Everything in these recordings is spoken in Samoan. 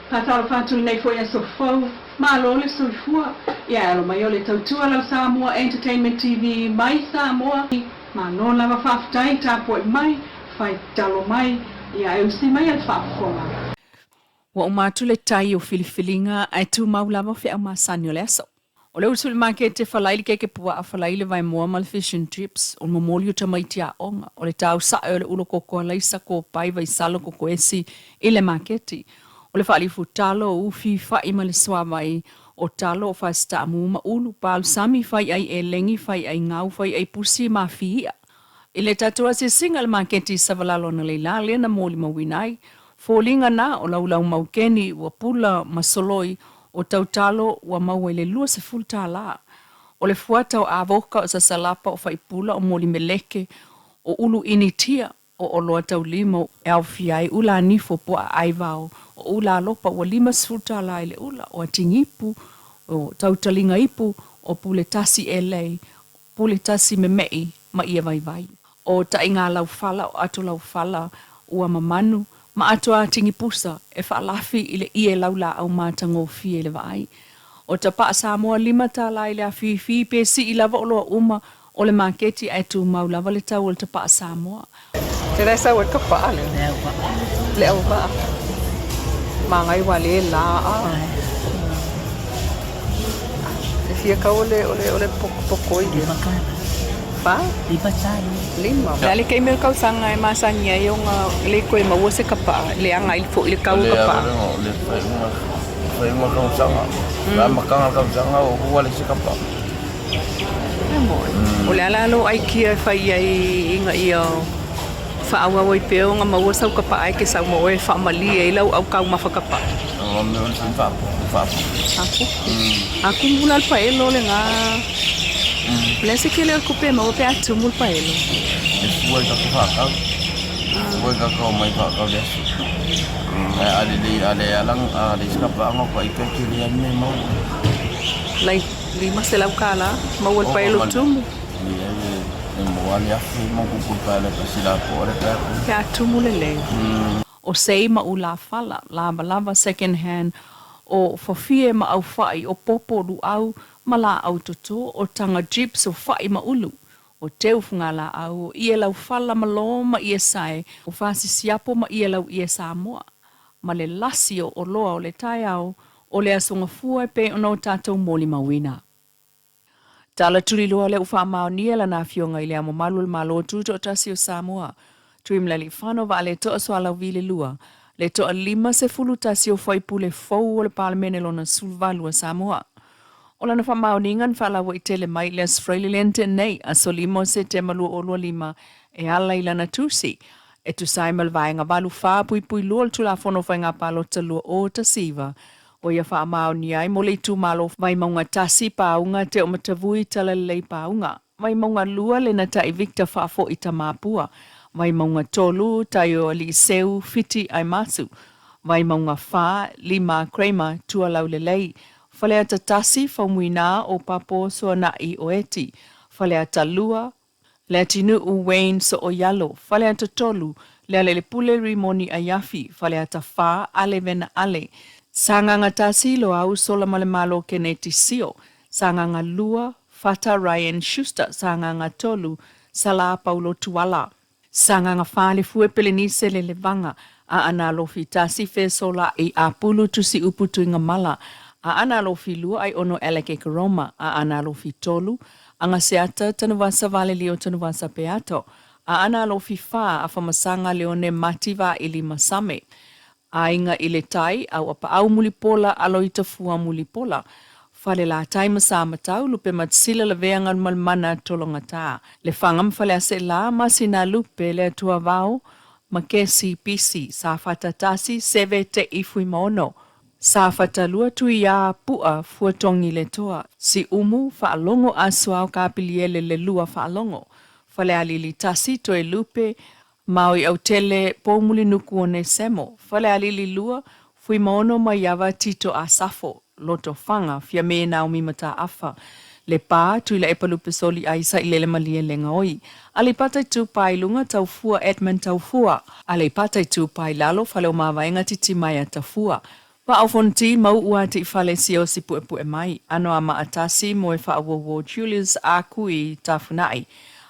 Faatalofa atu i lenei foi aso fou, malo le soifua. Ia e alo mai o le tautua lau Samoa Entertainment TV mai Samoa. Malo lava faafetai tapuai mai, fai talo mai, ia e usi mai a le faafofoga. Ua uma atu le tai o filifiliga ae tumau lava feau masani o le aso. O le usu i le makete, falai le keke puaa, falai le vaemoa ma le fish and chips, o le momoli o tamaiti aoga, o le tau sae o le ulo koko alaisa, kopai, vaisalo, kokoesi i le maketi, o le faalifu talo, ufi, fa'i ma le suavai o talo, o fasitaamu ma ulu, palusami, fai'ai elegi, fai'ai gau, fai'ai pusi ma afi i'a. I le tatou asiasiga i le maketi i Savalalo analeila lea na molimauina ai, foliga na o laulau maukeni ua pula ma soloi o tautalo ua maua i le 20 tālā. O le fuata o avoka, o sasalapa, o faipula, o moli meleke, o ulu initia, o oloa taulima e aofia ai ula anifo, puaa aivao, o ula alopa ua 50 tālā i le ula, o atigipu, o tautaliga ipu, o pule tasi elei, Pule tasi memeʻi ma ia vaivai. O taʻiga laufala o ato laufala ua mamanu ma ato atigi pusa e faalafi i le ʻie laulāʻau matagofie i le vaai. O tapaʻa Samoa $5 i le afifi pe siʻi lava oloa uma o le maketi ae tumau lava le tau o le tapaʻa Samoa. Te la sau ai ka paʻa le. Le au vaʻa. Le au vaʻa. Magai ua le la a. E fia kau o le o le o le pokoi le. Lima tala. Fa? Lima tala. Lima. Le a le taimi o le tausaga e masani ai ona le toe maua se kapaʻa, leaga ai foi le kau o kapaʻa. O le faaiuga faaiuga tausaga. Le amataga tausaga o hua le se kapaʻa. O le a la lou aikia e fai ai ina ia faaauau ai pea ona maua sau kapaʻa e ke sau ma oe e faamalie ai lau aukaumafa kapaʻa? A tumu la le paelo lena. O le a se tele o le tupe e maua pe a tumu le paelo? E fua i tatou faatau. Fua i tatou omai faatau le aso. Ae a lelei, a leai a leai se kapaʻa ona ita e tele lava le mea e maua. Like $500 maua le paelo tumu. Pe a tumu lelei. O sei ma ulafala, lavalava second hand, o fafie ma aufaʻi, o popo luʻau ma lāʻau toto, o taga gyps, o faʻi ma ulu, o teu fugalaau, o ʻie laufala ma lō ma ʻie sae, o fasisiapo ma ʻie lau ʻie Samoa, ma le lasi o oloa o le taeao o le Aso Gafua e pei ona o tatou molimauina. Tala tuliloa lea ua faamaonia lana Afioga i Le Ao Mamalu o le Malo Tutoatasi o Samoa, Tuimalealiifano Vaaletoa Sualauvi le Lua, le toa 51 o faipule fou o le Palemene lona 18 a Samoa. O lana faamaoniga na faalauaitele mai i le Aso Faraile lea na tea nei, aso 5 o Setema 2025, e ala i lana tusi, E tusa ai ma le Vaega 84.2 o le Tulafono o Faiga Palota 2019, ua ia faamaonia ai mo le itumalo Vaimauga 1, Pāuga, Teomatavui, Talalelei Pāuga, Vaimauga 2, Lenatai Victor Faafoi Tamapua, Vaimauga 3, Taioaliiseu Fiti Aimasu, Vaimauga 4, Lima Kramer Tualaulelei, Faleata 1, Faumuina o Papo Soana'i Oeti, Faleata 2, Leatinuu Wayne Sooialo, Faleata 3, Lealailepule Rimoni Aiafi, Faleata 4, Ale Vena Ale, Sagaga 1, Loau Solamalemalo Keneti Sio, Sagaga 2, Fata Ryan Schuster, Sagaga 3, Salā Paulo Tuala. Sagaga 4, Lefue Pelenise Lelevaga, Aana Alofi 1, Fesola'i Apulu Tusiupu Tuigamala, Aana Alofi 2, Aiono Alec Ekeroma, Aana Alofi 3, Agaseata Tanuvasa Valelio Tanuvasa Peato, Aana Alofi 4, Afamasaga Leone Mati Vaili Masame, Aiga i le Tai, Auapaau Mulipola Aloitafua Mulipola, Falelatai ma Samatau, Lupe Matsila Lavea Galumalemana Tologata, Lefaga ma Faleaseela, Masina Lupe Le Atua Vao ma Kesi Pisi, Safata 1, Seve Te'i Fuimaono, Safata 2, Tuiā Pu'a Fuatogi Le Toa, Siumu Faalogo Asuao Kapiliele Le Lua Faalogo, Falealili 1, Toelupe Maui Autele Poumulinuku Onesemo, Falealili 2, Fuimaono Maiava Tito Asafo, Lotofaga, Fiame Naomi Mataafa, Lepa, Tuilaepa Lupesoli Aisailele Malie Legaoi, Aleipata Itupa i Luga, Taufua Edmund Taufua, Aleipata Itupa i Lalo, Faleomavaega Titimaea Tafua, Vaa o Fonoti ma uʻu ati i fale siosi puʻepuʻe mai, Anoamaa 1 Moefaauouo Julius Akui Tafunaʻi,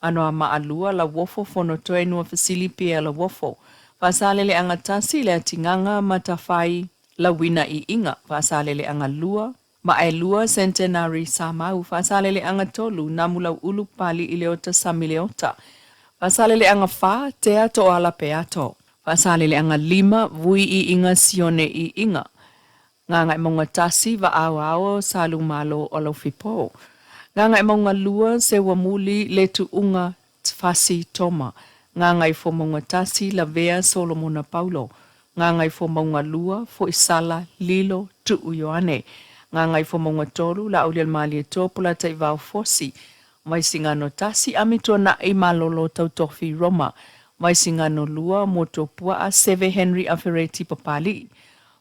Anoamaa 2 Lauofo Fonotoe Nuafesili Pierre Lauofo, Faasaleleaga 1 Leatigaga Matafai Lauina Iiga, Faasaleleaga 2 Vaaelua Centenary Samau, Faasaleleaga 3 Namulauulu Papalii Leota Sami Leota, Faasaleleaga 4 Tea Toala Peato. Faasaleleaga 5, Vui Iiga Sione Iiga, Gagaemauga 1, Vaaoao Salumalo Alofipo, Gagaemauga 2, Seuamuli Letuuga Fasi Toma, Gagaifomauga 1, Lavea Solomona Paulo, Gagaifomauga 2, Foisala Lilo Tuu Ioane, Gagaifomauga 3, Laaulialemalietoa Polataivao Fosi, Vaisigano 1, Amituanai Malolo Tautofi Roma, Vaisigano 2, Motuopuaa Seve Henry Afereti Papalii,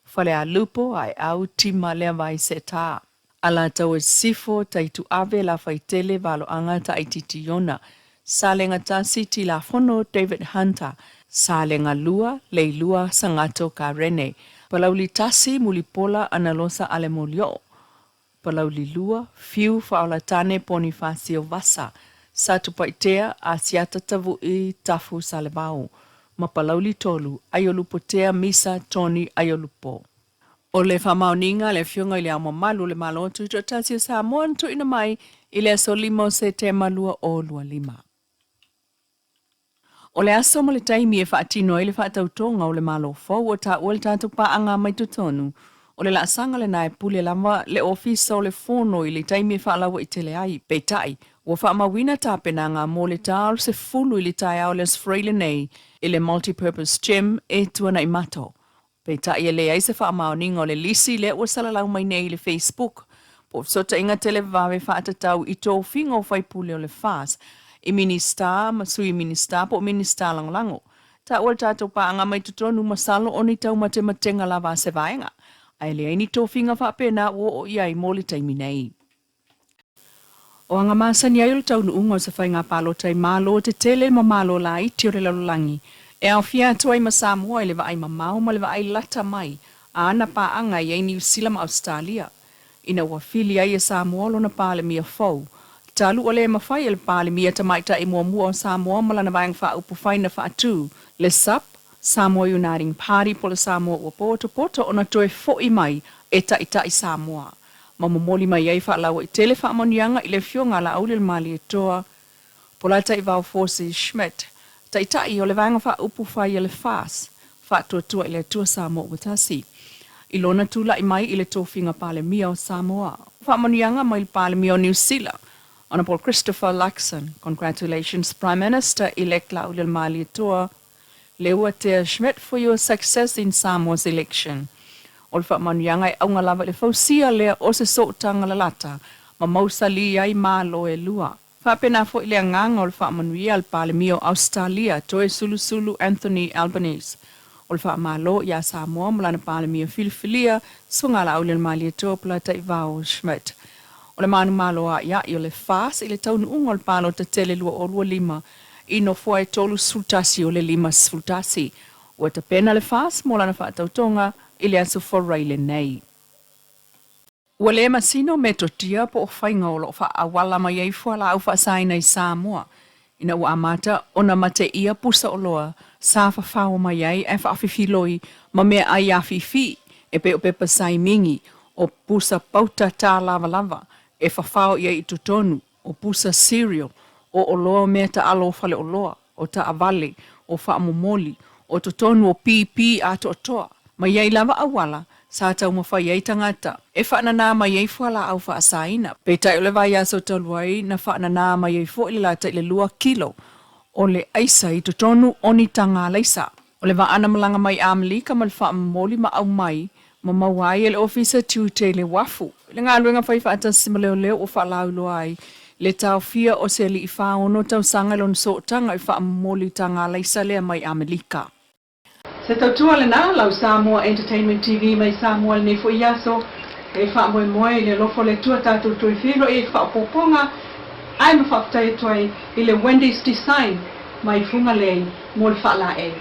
Falealupo Aeau Tima Leavai Seta, Alataua Sisifo Taituave Lafaitele Valoaga Taaititi Iona, Salega 1, Tilafono David Hunter, Salega 2, Leilua Sagato Karene, Palauli 1, Mulipola Anarosa Alemolio'o, Palauli 2, Fiu Faaolatane Ponifasio Vasa, Satupaitea Asiata Tavui Tafu Salevao, ma Palauli 3, Aiolupotea Misa Tony Aiolupo. O le faamaoniga a le Afioga i Le Ao Mamalu o le Malo Tutoatasi o Samoa na tuuina mai i le aso 5 o Setema 2025. O le aso ma le taimi e faatino ai le faatautoga o le Malo fou ua taua le tatou paaga mai totonu o le laasaga lena e pule lava le Ofisa o le Fono i le taimi e faalauaitele ai. Peitai, ua faamauina tapenaga mo le ta o le 10 i le taeao o le Aso Faraile nei i le Multi-Purpose Gym e Tuanaimato. Peitai e leai se faamaoniga o le lisi lea ua salalau mai nei i le Facebook po o fesootaiga televave faatatau i tofiga o faipule o le FAS i Minisita ma Sui Minisita po o Minisita Lagolago. Taua le tatou paaga mai totonu masalo o ni taumatematega lava a se vaega, ae leai ni tofiga faapena ua oo i ai mo le taimi nei. O aga masani ai o le taunuuga o se faiga palota i Malo tetele ma Malo laiti o le lalolagi e aofia atu ai ma Samoa i le vaai mamao ma le vaai lata mai a ana paaga i ai Niu Sila ma Ausetalia ina ua fili ai e Samoa lona Palemia fou talu ua le mafai e le Palemia Tamaitai muamua o Samoa ma lana Vaega Faaupufai na faatu le SUPP, Samoa Uniting Party, po o le Samoa Ua Potopoto ona toe fo'i mai e taitai Samoa. ma momoli mai ai faalauaitele faamanuiaga i le Afioga a Laaulialemalietoa Polataivao Fosi Schmidt, Taitai o le Vaega Faaupufai a le FAS, Faatuatua i le Atua Samoa ua Tasi, i lona tulai mai i le tofiga Palemia o Samoa. Faamanuiaga mai le Palemia o Niu Sila, Honourable Christopher Luxon, Congratulations Prime Minister-elect Laaulialemalietoa Leuatea Schmidt for your success in Samoa's election. O le faamanuiaga e auga lava i le fausia lea o se sootaga lalata ma mausali ai Malo e lua. Faapena foi le agaga o le faamanuia a le Palemia o Ausetalia, Toesulusulu Anthony Albanese. O le faamalo iā Samoa ma lana Palemia filifilia, Sogalaaulilmalietoa Polataivao Schmidt. O le manumalo aʻiaʻi o le FAS i le taunuuga o le palota tele 2025 i nofoa e 31 o le 51. Ua tapena le FAS mo lana faatautoga i le Aso Faraile nei. Ua le masino metotia po o faiga o lo o faaauala mai ai fualaau faasaina i Samoa ina ua amata ona mateia pusa oloa sa fafao mai ai ae faafifiloi ma meaai afifi e pei o pepa saimigi, o pusa pauta tā lavalava e fafao i ai i totonu, o pusa cereal, o oloa o mea taalo o faleoloa, o taavale, o faamomoli, o totonu o pīpī atoatoa, ma i ai lava auala sa taumafai ai tagata e faananā mai ai fualaau faasaina. Peitai o le vaiaso talu ai na faananā mai ai foi le lata i le lua kilo o le aisa i totonu o ni taga alaisa. O le vaa na malaga mai Amelika ma le faamomoli ma aumai ma maua ai e le Ofisa Tiute i le Uafu. I le galuega fai faatasi ma leoleo ua faalauiloa ai le taofia o se alii 46 tausaga i lona sootaga i faamomoli taga alaisa lea mai Amelika. Se tautua lena, lau Samoa Entertainment TV mai Samoa i lenei foi aso e faamoemoe i le alofa o le Atua tatou toe feiloai ai faaopoopoga ae ma faafetai atu ai i le Wendy's Design mai Fugalei mo le faalaei.